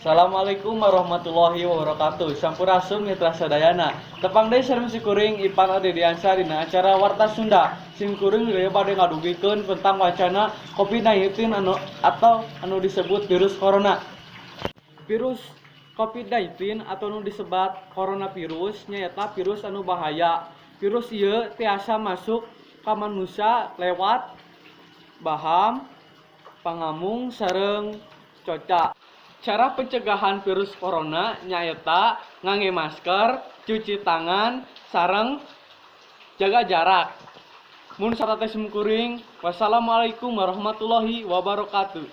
Assalamualaikum warahmatullahi wabarakatuh. Sampurasun, mitra sadayana. Tepang deui sareng simkuring, Ipan Ade Diansa, dina acara Warta Sunda. Simkuring deui bade ngadugikeun tentang wacana COVID-19 anu atau anu disebut virus corona. Virus COVID-19 atau anu disebut coronavirus nyaeta virus anu bahaya. Virus ieu tiasa masuk ka manusia lewat baham, pangamung sareng coca. Cara pencegahan virus corona nyaeta ngangge masker, cuci tangan, sareng jaga jarak. Mun sarate simkuring, wassalamualaikum warahmatullahi wabarakatuh.